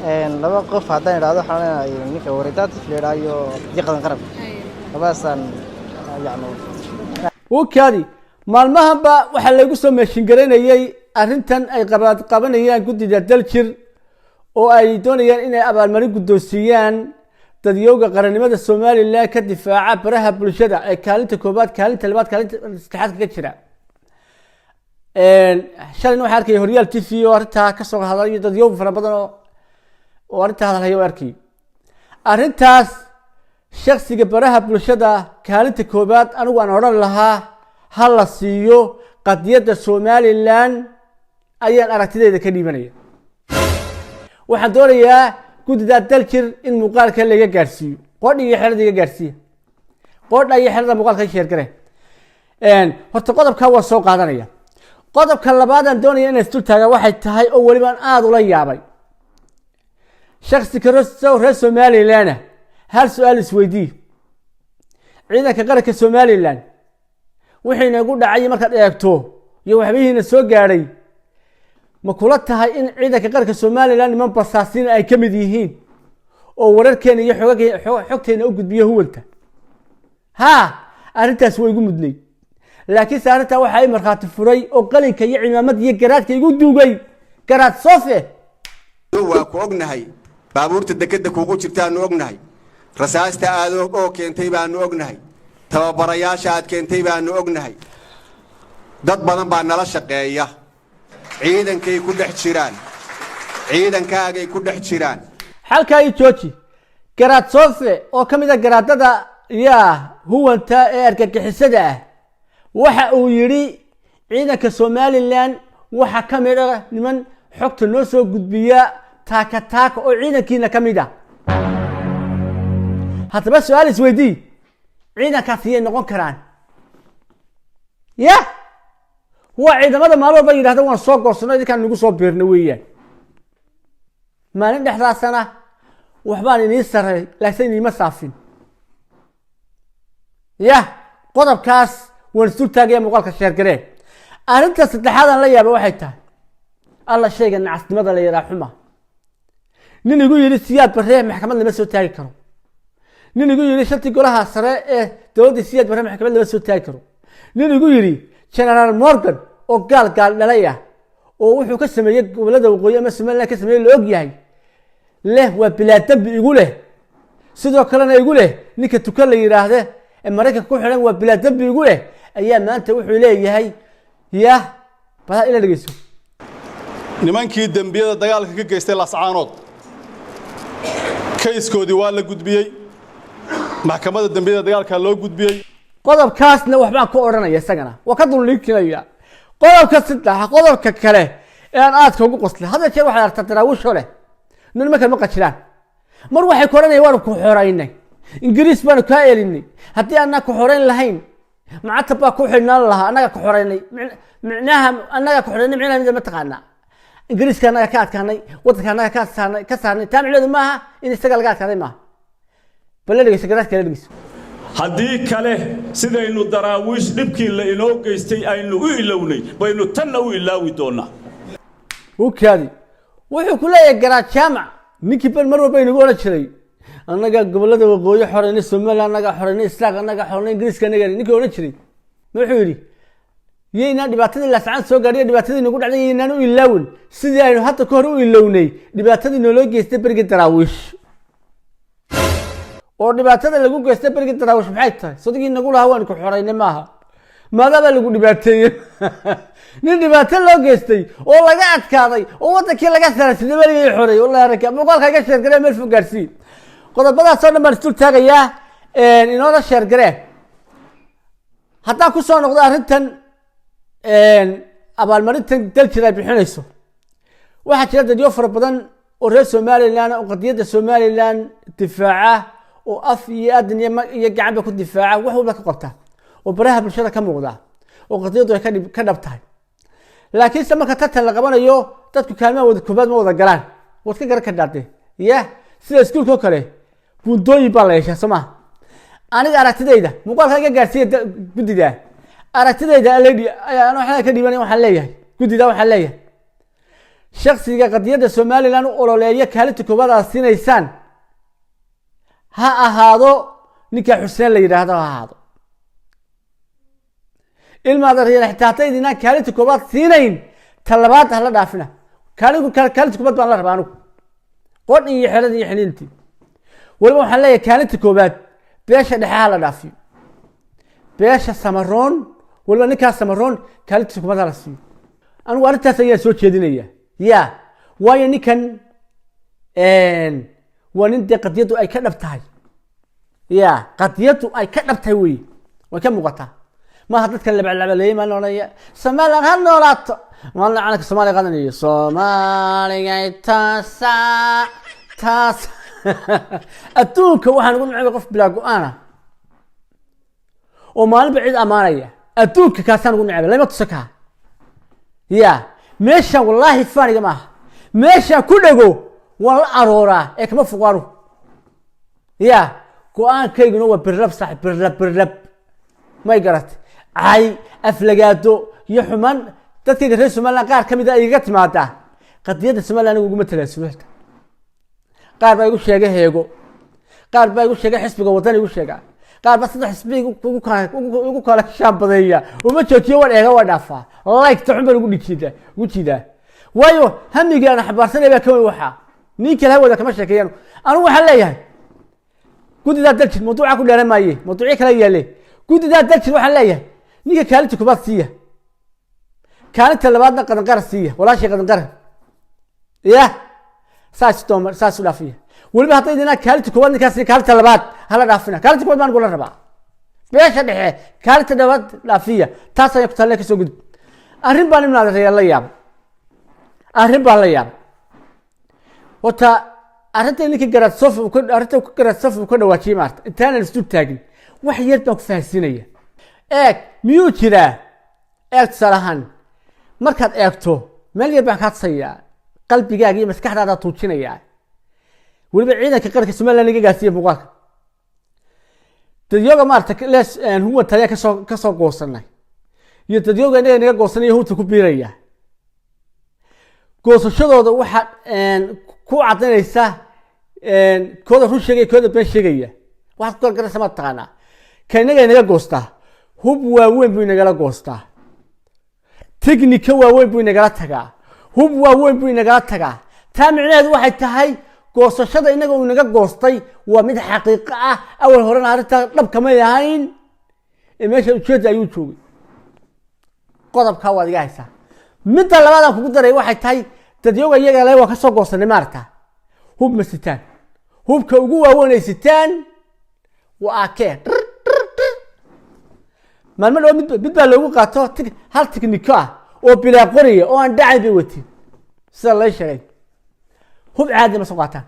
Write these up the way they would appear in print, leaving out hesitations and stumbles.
Laba qof haddaan idhaahdo, waxaan leenahay ninka Waritatif la idhaha iyo Diqadan Qaran, labadaasaan yacni. Wukaadi maalmahanba waxaa lagu soo meeshingaraynayey arrintan ay qabanayaan guddida Daljir oo ay doonayaan inay abaalmarin guddoonsiiyaan dadyowga qarannimada Somaliland ka difaaca baraha bulshada ee kaalinta koobaad, kaalinta labaad, kaalinta saddexaad kaga jira. Shalayna waxaa arkayay Horyaal TV oo arrintaa kasoo hadlay, dadyow fara badan oo arrintaa hadalhaya oo arkayay arrintaas. Shaksiga baraha bulshada kaalinta koobaad anigu aan odhan lahaa ha la siiyo qadiyadda Somaliland ayaan aragtideyda ka dhiibanaya. Waxaan doonayaa guddida Daljir in muuqaalka laga gaadhsiiyo, qoodha iyo xerada iga gaadhsiiya, qoodha iyo xerada muuqaalka share gare. Horta qodobkaa waa soo qaadanaya. Qodobka labaadaan doonaya inaan isdul taagaa waxay tahay, oo welibaan aada ula yaabay, shaksi kastoo reer Somaliland hal su-aal isweydii: ciidanka qaranka Somaliland wixii inagu dhacay markaad eegto iyo waxbihiina soo gaadhay, ma kula tahay in ciidanka qaranka Somaliland niman basaasiina ay ka mid yihiin oo wararkeena iyo xogteena u gudbiyo huwanta? Ha, arrintaas way igu mudnay, laakiinse arrintaa waxaa i markhaati furay oo qalinka iyo cimaamada iyo garaadka igu duugay Garaad Sofe. Waa ku ognahay, baabuurta dekedda kuugu jirtaanu ognahay, rasaasta aad oo keentay baanu ognahay, tababarayaasha aad keentay baanu ognahay. Dad badan baa nala shaqeeya, ciidankay ku dhex jiraan, ciidankaagay ku dhex jiraan. Xalkaa iyo jooji. Garaad Sofe oo ka mid a garaadada yaa huwanta ee argagixisada ah waxa uu yidhi ciidanka Somaliland waxaa ka mid ah niman xogta noo soo gudbiya taaka taaka oo ciidankiina ka mid ah. Haddaba su-aal isweydii: ciidankaas yay noqon karaan? Ya waa ciidamada maalin walba yidhahda waan soo goosano, idinkaan nagu soo biirna weeyaan. Maalin dhexdaasana waxbaan inii saray, laakiin iniima saafin. Ya qodobkaas waan isdul taagaya, muuqaalka share garee. Arrinta saddexaad aan la yaaba waxay tahay, alla shayga nacasnimada la yaraa xuma. Nin igu yidhi Siyaad Barre maxkamad lama soo taagi karo, nin igu yidhi shantii golaha sare ee dowladda Siyaad Barre maxkamad lama soo taagi karo, nin igu yidhi General Morgan oo gaal gaal dhalay ah oo wuxuu ka sameeyey gobolada waqooyi ama Somaliland ka sameeyey la og yahay leh, waa bilaa dembi igu leh, sidoo kalena igu leh ninka tukan la yidhaahde ee Maraykanka ku xidhan waa bilaa dembi igu leh, ayaa maanta wuxuu leeyahay, yah badaa ila dhegeyso. Nimankii dembiyada dagaalka ka geystay Laascaanood kayskoodii waa la gudbiyey, maxkamadda dembiyada dagaalka loo gudbiyey. Qodobkaasna waxbaan ku odhanaya, isagana waa ka dulliikinaya. Qodobka saddex, qodobka kale ee aan aadka ugu qoslay, hadda jeer waxaad aragtaa Daraawiisho leh nin nimankan ma qajilaan. Mar waxay ku odhanaya waanu ku xoraynay, Ingiriis baanu kaa elinay, haddii aanaa ku xorayn lahayn macatab baa ku xidhnaan lahaa, annaga ku xoraynay. Micnaha annaga ku xoraynay micnaha mida ma taqaanaa? Ingiriiska annaga ka adkaanay, waddanka annaga ka saarnay, ka saarnay. Taa micnaheedu maaha in isaga laga adkaaday maaha. Bal la dhegeyso, garaadka la dhegeyso. Haddii kale, sidaynu Daraawiish dhibkii la inoo geystay aynu u ilownay baynu tanna u ilaawi doonnaa. Ukaadi, wuxuu ku leeyahay Garaad Jaamac, ninkii bal mar walba inagu odhan jiray annaga gobolada waqooyi xoreynay, Somaliland annaga xoreynay, Islaaq annaga xoreynay, Ingiriiska annaga, ninkii odhan jiray wuxuu yidhi yaynaan dhibaatadii Laascaan soo gaadhay, dhibaatadii nagu dhacday yaynaan u ilaawin sidii aynu hadda ka hor u ilownay dhibaatadii nooloo geystay berigii Daraawiish. Oo dhibaatada lagu geystay berigii Daraawiish maxay tahay? Sadigii nagu lahaa waanu ku xoreynay maaha, maadaama lagu dhibaateeyey. Nin dhibaato loo geystay oo laga adkaaday oo wadankii laga saaray sidee weligay xoreeyey? Wallahi arrinka muuqaalka iga share garee, meel fog gaarsii. Qodobadaas oo dhan baan isdul taagayaa, inoola share garee. Haddaan kusoo noqdo arrintan abaalmarintan Daljir ay bixinayso, waxaa jira dadyo fara badan oo reer Somaliland oo qadiyadda Somaliland difaaca oo af iyo adin iyo gacanba ku difaaca, wax walba ka qabta oo baraha bulshada ka muuqda oo qadiyaddu ay ka dhab tahay. Laakiinse marka tartan la qabanayo, dadku kaalmaha wada koobaad ma wada galaan. Waad ka garan kardhaade ya, sida iskuulka oo kale buundooyin baa la yeeshaa, soo maha? Aniga aragtidayda muuqaalka iga gaarsiiya guddida. Aragtidayda already ayaan waxaan ka dhiibanaya, waxaan leeyahay guddida, waxaan leeyahay Shaksiga qadiyadda Somaliland u ololeeya kaalinta koowaad aad siinaysaan ha ahaado ninka Xuseen la yidhaahdo ha ahaado. Ilmaadareer, xitaa haddaydinaan kaalinta koowaad siinayn, ta labaad hala dhaafina. Kaalinta koowaad baan la rabaa anigu, qodh iyo xerada iyo xiniintii. Weliba waxaan leeyahay kaalinta koowaad beesha dhexe ha la dhaafiyo, beesha Samaroon. Weliba ninkaas Samaroon kaalinta koowaad ha la siiyo. Anigu arrintaas ayaa soo jeedinaya ya, waayo ninkan waa nin dee qadiyaddu ay ka dhab tahay ya, qadiyaddu ay ka dhab tahay wey, way ka muuqataa. Maaha dadkan labaclabaleeyey maalin odhanaya "Somaliland ha noolaato", maalin calanka Soomaaliya qaadanayo, "Soomaaligay taasa taas". Adduunka waxaan ugu necbay qof bilaa go-aana oo maalinba cid ammaanaya. Adduunka kaasaan ugu necbay. Lama tuso kaa ya meeshaan, wallaahi faaniga maaha, meeshaan ku dhego waan la arooraa ee kama foqaanu ya. Go-aankayguna waa birlab, saaxib, birlab, birlab. May garatay? Cay, aflagaado iyo xumaan dadkayga reer Somaliland qaar ka mida ay igaga timaadaa, qadiyadda Somaliland anigu uguma talaasulo. Xitaa qaar baa igu sheegay heego, qaar baa igu sheegay xisbiga Wadani igu sheega, qaar baa saddex xisbi igu kala shaambadeeya. Uma joojiyo, waan eega, waa dhaafaa. Like-ta xun baan ugu dhijiidaa, ugu jiidaa, waayo hamigaana xambaarsanaya baa ka weyn. Waxaa nin kale hawada kama sheekeeyaan. Anigu waxaan leeyahay guddidaa Daljir, mawduuca ku dheeran maaye, mawduucyo kala yaale. Guddidaa Daljir waxaan leeyahay ninka kaalinta koobaad siiya, kaalinta labaadna Qadanqara siiya, walaashii Qadanqara ya, saas dooma, saas u dhaafiya. Weliba hadday idinaa kaalinta koowaad ninkaas, kaalinta labaad hala dhaafina. Kaalinta koowaad baan kula rabaa, beesha dhexe kaalinta labaad dhaafiya. Taas ayaan ku talle. Kasoo gudub. Arrin baan imnaadareya la yaabay, arrin baan la yaabay horta. Arrinta ninka Garaadsof, arrinta Garaadsof uu ka dhawaajiyey maarta, intaanan isdul taagin wax yar baan ku fahansiinaya. Eeg, miyuu jiraa? Eeg, tusaale ahaan markaad eegto meel yar baan kaa tusayaa, qalbigaaga iyo maskaxdaada tuujinayaa. Weliba ciidanka qaranka Somaliland iga gaarsiiya muuqaalka. Dadyoga maarata lees huwan taliya kasoo goosanay iyo dadyoga inaga naga goosanaya hubta ku biiraya, goosashadooda waxaa ku caddaynaysa kooda run sheegaya, kooda been sheegaya. Waxaad ku gargaraysa ma taqaanaa? Ka inaga inaga goostaa hub waaweyn buu inagala goostaa, tignika waaweyn buu inagala tagaa, hub waaweyn buu inagala tagaa. Taa micnaheedu waxay tahay goosashada inaga uu inaga goostay waa mid xaqiiqo ah. Awal horena arrintaa dhab kamay ahayn ee meesha ujeedda ayuu joogay. Qodobkaa waad iga haysaa. Midda labaad aan kugu daray waxay tahay dadyoga iyaga le waa ka soo goosanay maarata, hub ma sitaan. Hubka ugu waaweyn ay sitaan waa akee. Maalmo dhow mid baa loogu qaato hal tikniko ah oo bilaa qoriya oo aan dhacayn bay watiin, sida lay sheegay. Hub caadi ma soo qaataan,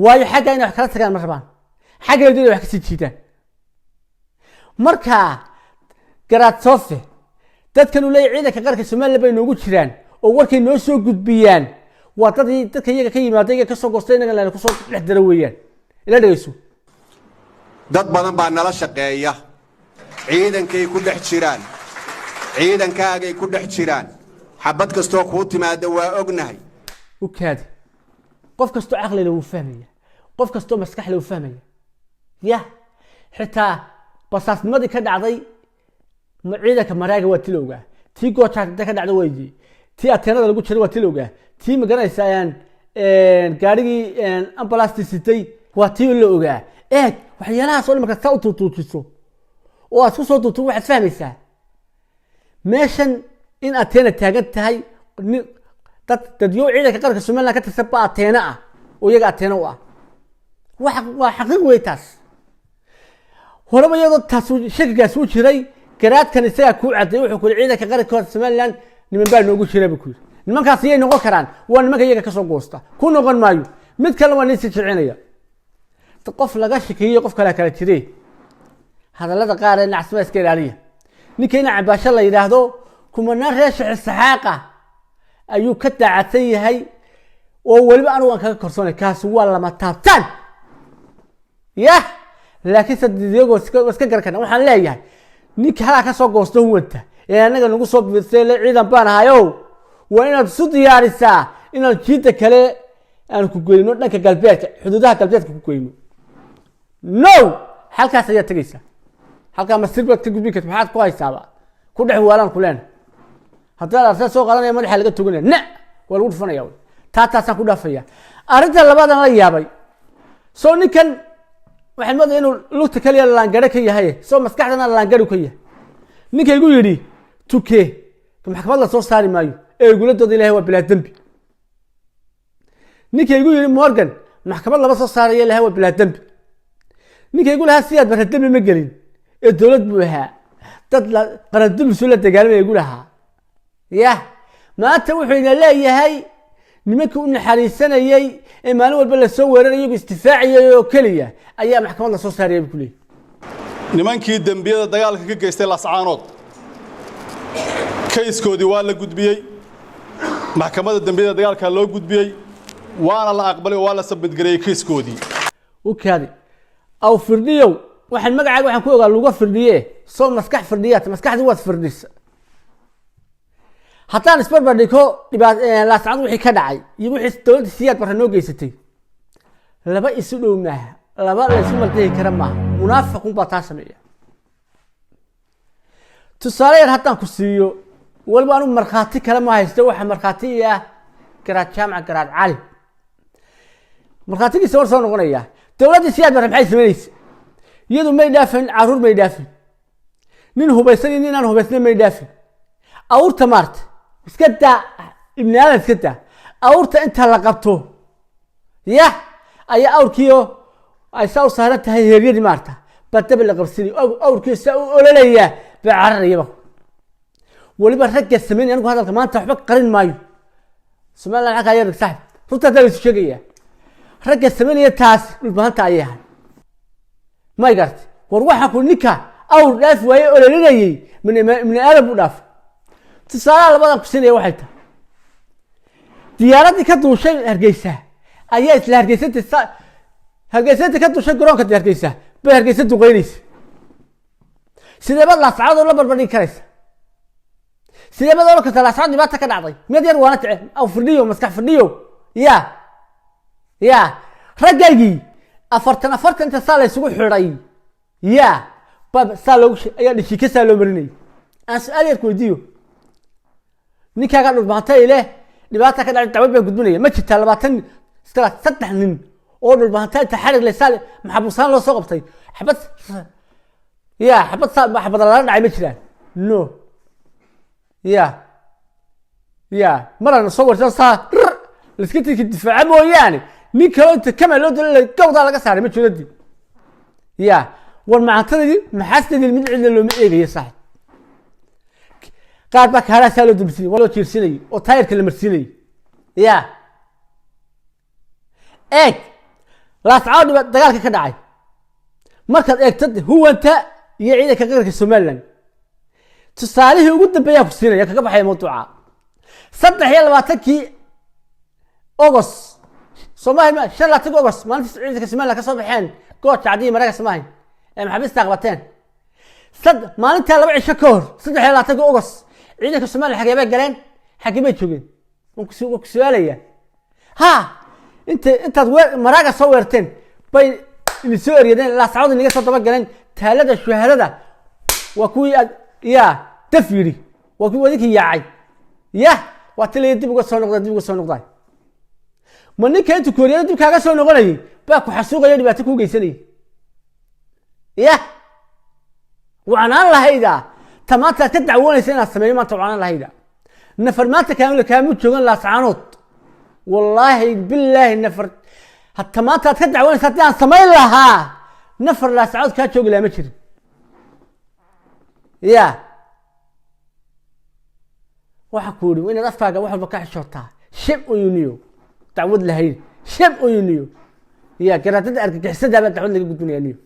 waayo xagga inay wax kala tagaan ma rabaan, xaggeedu inay wax kasii jiidaan. Marka Garaad Sofe dadkan uu leeyahy ciidanka qaranka Somaliland bay noogu jiraan oo warkay noo soo gudbiyaan waa dadii dadka iyaga ka yimaada, iyaga kasoo goostay, inaga lana kusoo dhex dara weeyaan. Ila dhegeyso. Dad badan baa nala shaqeeya, ciidankay ku dhex jiraan, ciidankaagay ku dhex jiraan. Xabad kastoo kuu timaada waa ognahay. U kaadi. Qof kastoo caqlila wuu fahmaya, qof kastoo maskaxle wuu fahmaya ya. Xitaa basaasnimadii ka dhacday ciidanka Maraaga waa ti la ogaa, tii Goojaada ka dhacday waa tii Ateenada lagu jiray waa ti la ogaa, tii maganaysa gaarigii ambalastii sitay waa tii la ogaa. Eeg, waxyaalahaas oo dhan markaad saa u tuutuujiso oo aad ku soo duubto, waxaad fahmaysaa meeshan in Ateena taagan tahay. Dad dadyo ciidanka qaranka Somaliland ka tirsan ba Ateena ah oo iyaga Ateena u ah. Waa xaqiiq wey taas. Horeba iyadoo taas shakigaas u jiray, garaadkan isagaa kuu cadday. Wuxuu ku yidhi ciidanka qaranka Somaliland niman baa noogu jira buu ku yidhi. Nimankaas iyay noqon karaan? Waa nimanka iyaga kasoo goosta. Ku noqon maayo. Mid kale waa nin si jilcinaya. Qof laga shakieyey, qof kalea kala jire. Hadallada qaar ee nacsima iska ilaaliya. Ninka ina Cabaasho la yidhaahdo kumanaan reer Shaxisaxaaqa ayuu ka daacadsan yahay oo weliba anigu aan kaga korsoonay. Kaasi waa lama taabtaan yah, laakiin se iyagoo iska garan karna. Waxaan leeyahay ninka halaa ka soo goosto huwanta ee annaga nagu soo biirsay le ciidan baan ahayow, waa inaad isu diyaarisaa. Inaan jiidda kale aan ku goyno, dhanka galbeedka, xuduudaha galbeedka ku goyno? No, halkaas ayaa tegaysaa. Halkaa masir baad ka gudbin karta. Maxaad ku haysaaba? Ku dhex waalaan ku leena. Haddaad arsaa soo qaadanaya, madaxa laga toganaya, na waa lagu dhufanaya. Taasaan ku dhaafaya. Arrinta labaadaan la yaabay, soo ninkan waxaan moodaya inuu lugta kaliya laangare ka yahay, soo maskaxdana laangaru ka yahay. Ninka igu yidhi tuke maxkamad la soo saari maayo ee igula dooda Ilahay waa bilaa dembi, ninka igu yidhi Morgan maxkamad lama soo saarayo, Ilahay waa bilaa dembi, ninka igu lahaa Siyaad Barre dembi ma gelin ee dowlad buu ahaa, dad qarandumisu la dagaalamaya igu lahaa, yah, maanta wuxuu ina leeyahay nimankii u naxariisanayey ee maalin walba lasoo weeraray, iyagu isdifaaciyay oo keliya ayaa maxkamad la soo saaraya buu ku leeyahy. Nimankii dembiyada dagaalka ka geystay Laascaanood, kayskoodii waa la gudbiyey, maxkamadda dembiyada dagaalka loo gudbiyey, waana la aqbalay oo waa la submit gareeyey kayskoodii. U kaadi, aw firdhiyow. Waxaan magacaaga waxaan ku ogaa luga firdhiye. Soo maskax firdhiyaat, maskaxdii waad firdhisa. Haddaan isbarbar dhigo dhibaat Laascanood wixii ka dhacay iyo wixii dowladda Siyaad Barre noo geysatay, laba isu dhow maaha, laba la isu maldahi kara maaha. Munaafiqun baa taa sameeya. Tusaale yar haddaan ku siiyo, waliba anigu markhaati kale ma haysto, waxa markhaati ii ah Garaad Jaamac Garaad Cali. Markhaatigiisa war soo noqonaya. Dowladda Siyaad Barre maxay samaynaysa? Iyadu may dhaafin caruur, may dhaafin nin hubaysan iyo nin aan hubaysnayn, may dhaafin awrta. Maarta iska daa, ibni aadan iska daa, awrta inta la qabto, yah, ayaa awrkiio ay saa u saaran tahay heeryadii, maarta, baa daba la qabsanay, awrkiio saa u ololaya baa cararayaba. Weliba ragga sameynaya, anigu hadalka maanta waxba qarin maayo, Somaliland xaggaa yar saaxib, runta haddaa la isu sheegaya, ragga sameynaya taas Dhulbahanta ayay ahay, may gartay? War waxaa ku ninka awr dhaafi waaye ololinayay, ibni aadam buu dhaafay. Tusaalaha labadan ku siinaya waxay tahay, diyaaraddii ka duushay Hargeysa ayaa isla Hargeysanta, Hargeysanta ka duushay garoonka Hargeysa bay Hargeysa duqeynaysa. Sidee baad Laascadood la barbardhigi karaysa? Sidee baad oran kartaa Laascad dhibaata ka dhacday? Mid yar waana tice, aw firdhiyo, maskax firdhiyo. Ya raggaygii 40 40 inta saa la isugu xidhay, ya, bab saa loogu ayaa dhishika saa loo marinayay. Aan su-aal yar ku weydiiyo: ninkaagaa Dhulbahanta ileh dhibaata ka dhacday, dacwad baan gudbinaya, ma jirtaa 20 iskala saddex nin oo Dhulbahanta inta xarig le saa maxabuusaan loo soo qabtay, xabad, ya, xabad saa xabada lala dhacay, ma jiraan? No, ya marana soo warsan saa laiska tinki difaaca mooyaane, nin kaloo inta kama loo dala gawdaa laga saaray ma jiro dib. Ya, war macantadii maxaasdeedii mid cidna looma eegayo, saaxib. Qaar baa kaaraasaa loo damsinayay, waa loo jiirsinayay oo taayirka la marsiinayay. Ya, eeg Laascaanood dhiba dagaalka ka dhacay. Markaad eegto huwanta iyo ciidanka qaranka Somaliland, tusaalihii ugu dambeeyaa ku siinaya, kaga baxaya mawduuca, 23-kii August soomahi, 25-kii August, maalintii ciidanka Somaliland ka soo baxeen Gooja Caddiyi Mareyka soomahi ee maxaabiista qabateen, sad maalintaa 2 cisho ka hor, 23-kii August, ciidanka Somaliland xagee bay galeen? Xagee bay joogeen? Waan ku su-aalaya. Ha, intaad Maraaga soo weerteen bay idin soo eryadeen, Laascadood inaga soo daba galeen. Taalada shuhadada waa kuwii aad, ya, daf yidhi, waa kuwii wadinkii yaacay. Yah, waa tilaya dib uga soo noqda, dib uga soo noqday. Ma ninka intuu kooriyada dib kaaga soo noqonayay baa ku xasuuqaya, dhibaato kuu geysanayay? Yah, wacanaan lahayda ta maanta aad ka dacwoonaysa inaad sameeyo maanta, wacanaan lahayda nafar maanta kaamu joogan Laascaanood. Wallaahi bilaahi, nafar hata maanta aad ka dacwoonaysa haddii aan samayn lahaa, nafar Laascaanood kaa joogi lahaa ma jirin. Ya, waxaan ku yidhi inaad afkaaga wax walba ka xishootaa. Shame on you, niyo dacwad lahayn. Shame on you, niyo. Ya, garaadada argagixisada baa dacwad laga gudbinaya, niyo.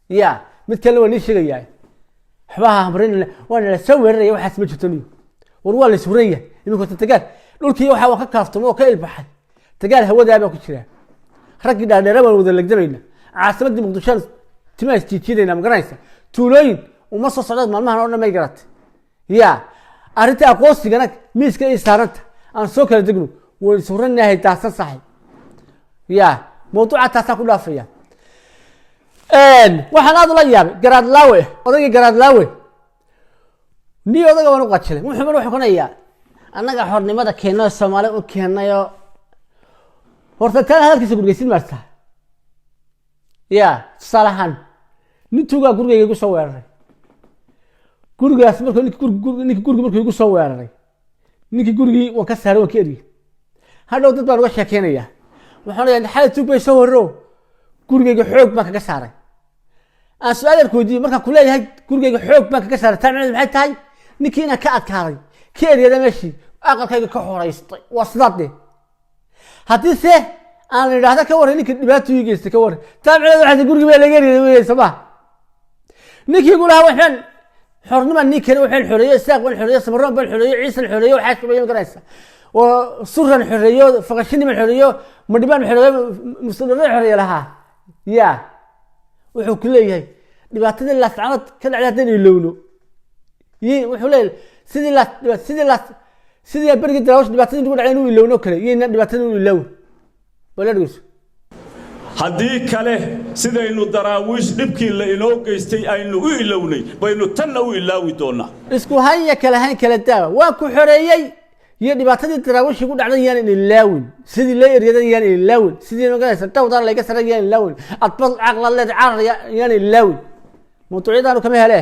Ya, mid kalena waa nii sheegayaa, waxbaha hamrin, waana la soo weeraraya, waxaas ma jirto, niyo. War waa la ishuran yahay iminka. Horta dagaal dhulkii waxa waa ka kaaftomo oo ka ilbaxay, dagaal hawadaa baa ku jira. Raggii dhaadheera baan wada legdamayna, caasimadii Muqdishoan timaha isjiijidayna, ma garanaysa? Tuulooyin uma soo socda maalmahan oo dhan, may garatay? Ya, arrinta aqoonsigana miiska ii saaranta, aan soo kala degno. Waynu suranahay daadsan saxay ya. Mawduuca taasaa ku dhaafaya. Waxaan aad ula yaabay Garaadlaawe, odaygii Garaadlaawe. Ni odaga waan u qajilay. Wuxuu mar xukunayaa annaga xornimada keennay oo Soomaali u keennayoo. Horta taan hadalkiisa gurgeysin maarta ya. Tusaale ahaan, nin tuugaa gurigayga igu soo weeraray. Gurigaas markuu ninki gurigi markuu igu soo weeraray, ninkii gurigii waan ka saaray, waan ka eriyey. Hadhow dad baan uga sheekeynaya. Waxaan leeyahay, xalay tuug bay soo warro, gurigayga xoog baan kaga saaray. Aan su-aal yar ku weydiiyo: markaan ku leeyahay gurigayga xoog baan kaga saaray, taa macnaheedu maxay tahay? Ninkii inaan ka adkaaday, ka eriyada meeshii, aqalkayga ka xoraystay, waa sidaad de. Haddii se aan idhaahda, ka warran ninka dhibaato ii geystay, ka warran, taa macnaheedu waxay tahay gurigii baa laga eriyay wey, soo ma? Ninkii igu lahaa waxaan xornima nin kale, waxaan xoreeyo, Isaaq baan xoreeyo, Samaroon baan xoreeyo, Ciisan xoreeyo, waxaa shubaya ma garanaysa, oo Suran xoreeyo, Faqashini baan xoreeyo, Madhibaan xoreeyo, Muslimada xoreeyo lahaa ya, wuxuu ku leeyahay dhibaatadii Laascanood ka dhacday haddaynu ilowno. Wuxuu leeyahay sidii berigii Daraawish dhibaatadii nagu dhacday inuu ilowno kale, yayna dhibaatadii inu ilaawo. Bala dhegeyso. Haddii kale, sidaynu Daraawiish dhibkii la inoo geystay aynu u ilownay, baynu tanna u ilaawi doonnaa. Isku hanya kala hayn kala daawa. Waan ku xoreeyey iyo dhibaatadii Daraawiishii ku dhacday yaan ilaawin, sidii loo eryaday yaan ilaawin, sidii maganaysa dawdaan layga saray yaan ilaawin, adbad caqla leed carar yaan ilaawin. Mawduucyadaanu kama hele.